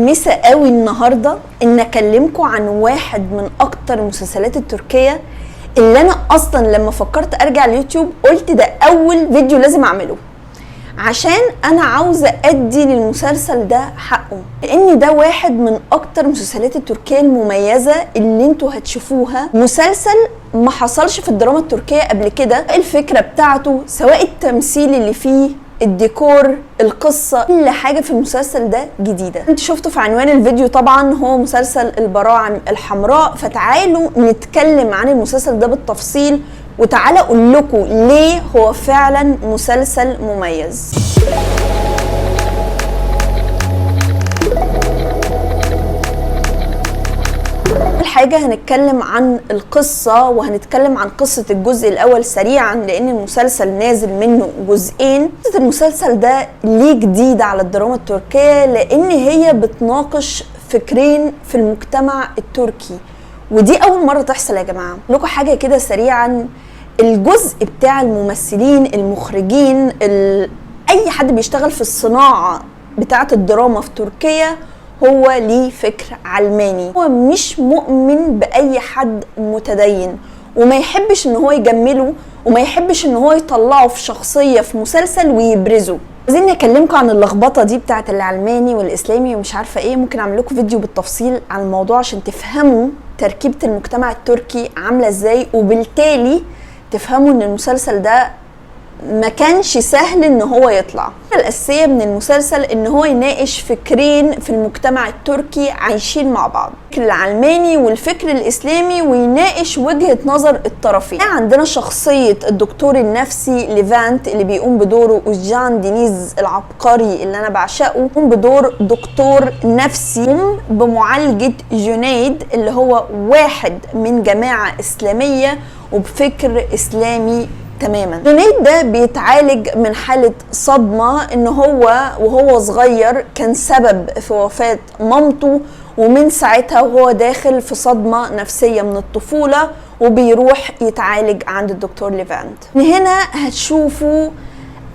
متحمسة قوي النهارده ان اكلمكم عن واحد من اكتر المسلسلات التركية اللي انا اصلا لما فكرت ارجع اليوتيوب قلت ده اول فيديو لازم اعمله، عشان انا عاوزه ادي للمسلسل ده حقه، لان ده واحد من اكتر المسلسلات التركية المميزة اللي انتوا هتشوفوها. مسلسل ما حصلش في الدراما التركية قبل كده، الفكرة بتاعته سواء التمثيل اللي فيه، الديكور، القصة، كل حاجة في المسلسل ده جديدة. انت شفتوا في عنوان الفيديو طبعا هو مسلسل البراعم الحمراء، فتعالوا نتكلم عن المسلسل ده بالتفصيل، وتعالى اقول لكم ليه هو فعلا مسلسل مميز. أول حاجة هنتكلم عن القصة، وهنتكلم عن قصة الجزء الأول سريعا لأن المسلسل نازل منه جزئين. قصة المسلسل ده ليه جديدة على الدراما التركية؟ لأن هي بتناقش فكرين في المجتمع التركي، ودي أول مرة تحصل يا جماعة. لكم حاجة كده سريعا، الجزء بتاع الممثلين، المخرجين، أي حد بيشتغل في الصناعة بتاعة الدراما في تركيا هو ليه فكر علماني، هو مش مؤمن بأي حد متدين، وما يحبش ان هو يجمله، وما يحبش ان هو يطلعه في شخصية في مسلسل ويبرزه. عايزين نكلمكم عن اللخبطة دي بتاعت العلماني والإسلامي ومش عارفة ايه، ممكن اعمل لكم فيديو بالتفصيل عن الموضوع عشان تفهموا تركيبة المجتمع التركي عاملة ازاي، وبالتالي تفهموا ان المسلسل ده ما كانش سهل ان هو يطلع. الأساسية من المسلسل ان هو يناقش فكرين في المجتمع التركي عايشين مع بعض، الفكر العلماني والفكر الإسلامي، ويناقش وجهة نظر الطرفين. عندنا شخصية الدكتور النفسي ليفانت اللي بيقوم بدوره أوزجان دينيز العبقري اللي أنا بعشقه، بيقوم بدور دكتور نفسي يقوم بمعالجة جنيد اللي هو واحد من جماعة إسلامية وبفكر إسلامي تماما. جنيد ده بيتعالج من حالة صدمة ان هو وهو صغير كان سبب في وفاة مامته، ومن ساعتها وهو داخل في صدمة نفسية من الطفولة، وبيروح يتعالج عند الدكتور ليفانت. من هنا هتشوفوا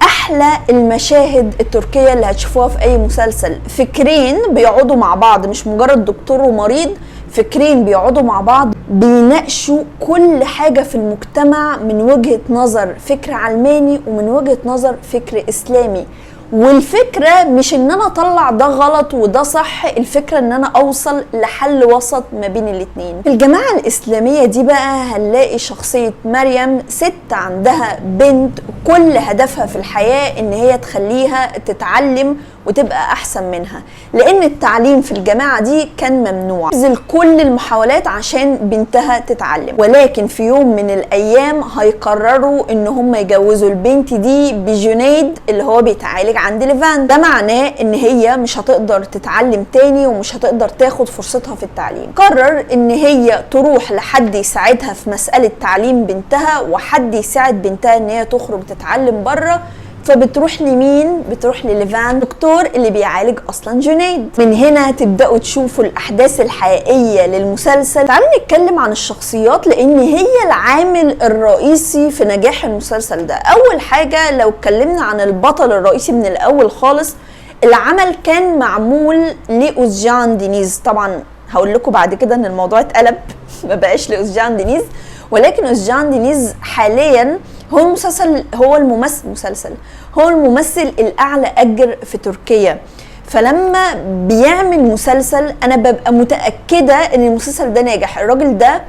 احلى المشاهد التركية اللي هتشوفوها في اي مسلسل. فكرين بيقعدوا مع بعض، مش مجرد دكتور ومريض، فكرين بيقعدوا مع بعض بيناقشوا كل حاجة في المجتمع من وجهة نظر فكر علماني ومن وجهة نظر فكر إسلامي. والفكرة مش ان انا اطلع ده غلط وده صح، الفكرة ان انا اوصل لحل وسط ما بين الاتنين. في الجماعة الاسلامية دي بقى هنلاقي شخصية مريم، ست عندها بنت كل هدفها في الحياة ان هي تخليها تتعلم وتبقى احسن منها، لان التعليم في الجماعة دي كان ممنوع. بذل كل المحاولات عشان بنتها تتعلم، ولكن في يوم من الايام هيقرروا ان هم يجوزوا البنت دي بجنيد اللي هو بيتعالج عند ليفانت. ده معناه ان هي مش هتقدر تتعلم تاني ومش هتقدر تاخد فرصتها في التعليم. قرر ان هي تروح لحد يساعدها في مسألة تعليم بنتها، وحد يساعد بنتها ان هي تخرج تتعلم بره. فبتروح لمين؟ بتروح لليفان، دكتور اللي بيعالج اصلا جنيد. من هنا تبداوا تشوفوا الاحداث الحقيقية للمسلسل. تعالوا نتكلم عن الشخصيات لان هي العامل الرئيسي في نجاح المسلسل ده. اول حاجة لو اتكلمنا عن البطل الرئيسي من الاول خالص، العمل كان معمول لأوزجان دينيز. طبعا هقول لكم بعد كده ان الموضوع اتقلب ما بقاش لأوزجان دينيز، ولكن أوزجان دينيز حاليا هو المسلسل، هو الممثل هو الممثل الاعلى اجر في تركيا. فلما بيعمل مسلسل انا ببقى متاكدة ان المسلسل ده ناجح. الراجل ده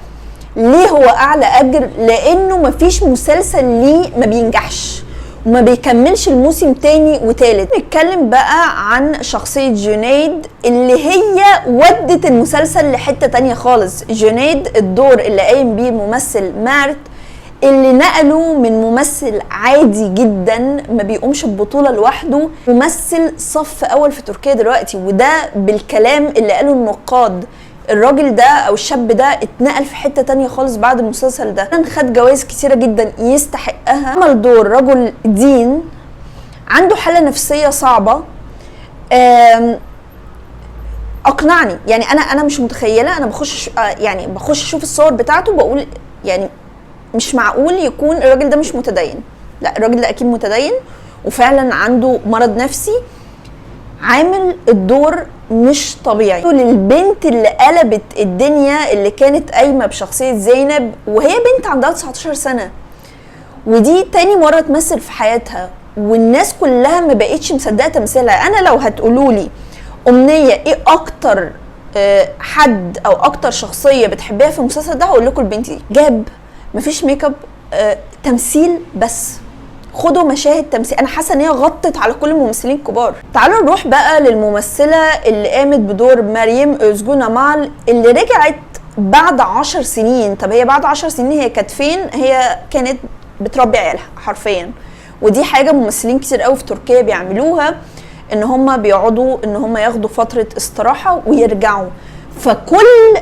ليه هو اعلى اجر؟ لانه مفيش مسلسل ليه ما بينجحش وما بيكملش الموسم تاني وتالت. نتكلم بقى عن شخصية جنيد اللي هي ودت المسلسل لحتة تانية خالص. جنيد الدور اللي قايم بيه الممثل مارت، اللي نقله من ممثل عادي جدا ما بيقومش ببطولة لوحده، ممثل صف اول في تركيا دلوقتي، وده بالكلام اللي قاله النقاد. الراجل ده او الشاب ده اتنقل في حتة تانية خالص بعد المسلسل ده، خد جوائز كتيرة جدا يستحقها. عمل دور رجل دين عنده حالة نفسية صعبة. اقنعني، يعني انا مش متخيلة، انا بخش يعني بخش اشوف الصور بتاعته بقول يعني مش معقول يكون الراجل ده مش متدين. لا، الراجل ده اكيد متدين وفعلا عنده مرض نفسي. عامل الدور مش طبيعي. للبنت اللي قلبت الدنيا اللي كانت قايمة بشخصية زينب، وهي بنت عندها 19 سنة ودي تاني مرة تمثل في حياتها، والناس كلها ما بقتش مصدقه تمثيلها. انا لو هتقولوا لي امنية ايه اكتر حد او اكتر شخصية بتحبيها في المسلسل ده، هقول لكم البنت دي. جاب مفيش make up، تمثيل بس، خدوا مشاهد تمثيل. انا حاسه ان هي غطت على كل الممثلين الكبار. تعالوا نروح بقى للممثله اللي قامت بدور مريم اوزجون مال، اللي رجعت بعد 10 سنين. طب هي بعد 10 سنين هي كانت فين؟ هي كانت بتربي عيالها حرفيا، ودي حاجة ممثلين كتير قوي في تركيا بيعملوها، ان هم بيقعدوا ان هم ياخدوا فترة استراحة ويرجعوا، فكل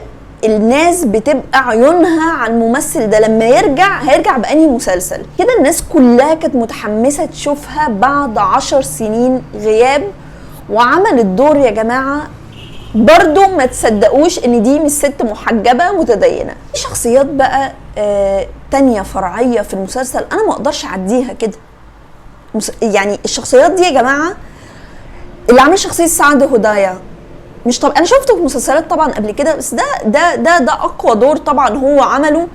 الناس بتبقى عيونها على الممثل ده لما يرجع هيرجع بأنهي مسلسل كده. الناس كلها كانت متحمسة تشوفها بعد 10 سنين غياب، وعمل الدور يا جماعة برضو ما تصدقوش ان دي مش ست محجبة متدينة. في شخصيات بقى تانية فرعية في المسلسل انا ما اقدرش اعديها كده. يعني الشخصيات دي يا جماعة، اللي عامل شخصية سعد هدايا مش طب انا شفته في مسلسلات طبعا قبل كده، بس ده ده ده ده اقوى دور طبعا هو عمله،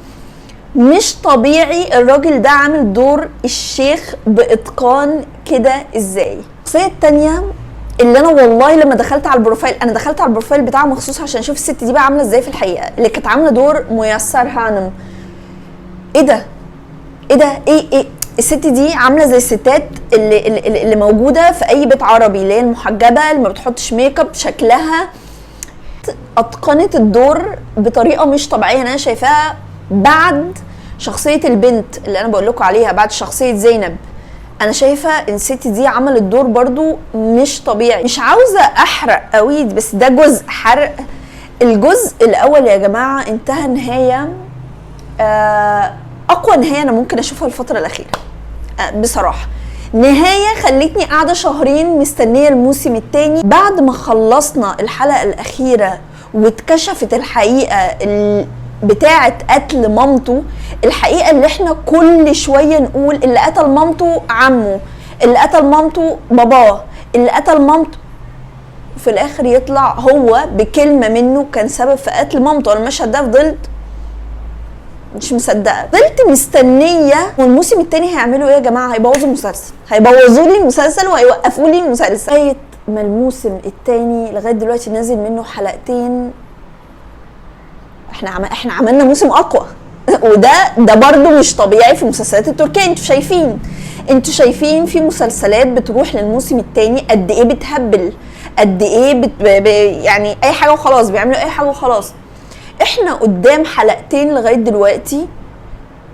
مش طبيعي. الراجل ده عامل دور الشيخ باتقان كده ازاي. الشخصية التانية اللي انا والله لما دخلت على ال profile، انا دخلت على ال profile بتاعها مخصوص عشان اشوف الست دي بقى عامله ازاي في الحقيقة، اللي كانت عامله دور ميسر هانم. ايه ده؟ ايه ده؟ ايه ايه الست دي عامله زي الستات اللي موجودة في اي بيت عربي، اللي هي المحجبه اللي ما بتحطش make up، شكلها اتقنت الدور بطريقة مش طبيعية. انا شايفاها بعد شخصية البنت اللي انا بقول لكم عليها، بعد شخصية زينب، انا شايفه ان الست دي عملت دور برضو مش طبيعي. مش عاوزه احرق قوي، بس ده جزء حرق. الجزء الاول يا جماعة انتهى نهاية اقوى نهاية انا ممكن اشوفها الفترة الاخيرة، بصراحة نهاية خلتني قاعدة شهرين مستنيه الموسم الثاني. بعد ما خلصنا الحلقة الاخيرة واتكشفت الحقيقة بتاعه قتل مامته، الحقيقة اللي احنا كل شوية نقول اللي قتل مامته عمه، اللي قتل مامته باباه، اللي قتل مامته، في الاخر يطلع هو بكلمه منه كان سبب في قتل مامته. انا المشهد ده فضلت مش مصدقه، فضلت مستنيه. والموسم التاني هيعملوا ايه يا جماعة؟ هيبوظوا المسلسل، هيبوظوا لي المسلسل وهيوقفوا لي المسلسل. لغاية ما الموسم التاني لغاية دلوقتي نازل منه حلقتين، احنا عملنا موسم اقوى وده برضو مش طبيعي في المسلسلات التركية. انتوا شايفين في مسلسلات بتروح للموسم التاني قد ايه بتهبل، قد ايه يعني اي حاجة وخلاص، بيعملوا اي حاجة وخلاص. احنا قدام حلقتين لغاية دلوقتي،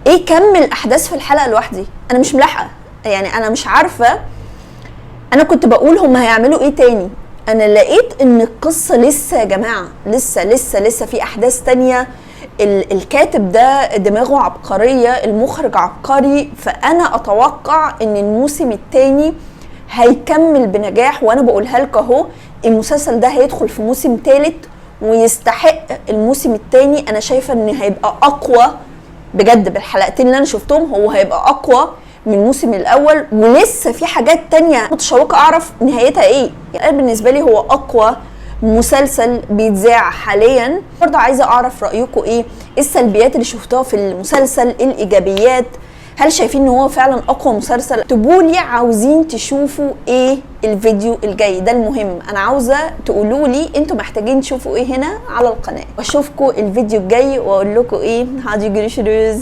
ايه كم الاحداث في الحلقة لوحدي؟ انا مش ملاحقه، يعني انا مش عارفه. انا كنت بقول هم هيعملوا ايه تاني، انا لقيت ان القصة لسه يا جماعة، لسه لسه لسه في احداث تانية. الكاتب ده دماغه عبقرية، المخرج عبقري، فانا اتوقع ان الموسم التاني هيكمل بنجاح. وانا بقولها لكم اهو، المسلسل ده هيدخل في موسم تالت ويستحق الموسم التاني. انا شايفه ان هيبقى اقوى بجد، بالحلقتين اللي انا شفتهم هو هيبقى اقوى من الموسم الاول، ولسه في حاجات تانية متشوقة اعرف نهايتها ايه. يعني انا بالنسبة لي هو اقوى مسلسل بيتذاع حاليا. برضه عايزه اعرف رايكم ايه، ايه السلبيات اللي شفتوها في المسلسل، ايه الايجابيات، هل شايفين ان هو فعلا اقوى مسلسل؟ اكتبوا لي عاوزين تشوفوا ايه الفيديو الجاي، ده المهم. انا عاوزه تقولوا لي انتوا محتاجين تشوفوا ايه هنا على القناة. واشوفكم الفيديو الجاي واقول لكم ايه. hadi görüşürüz.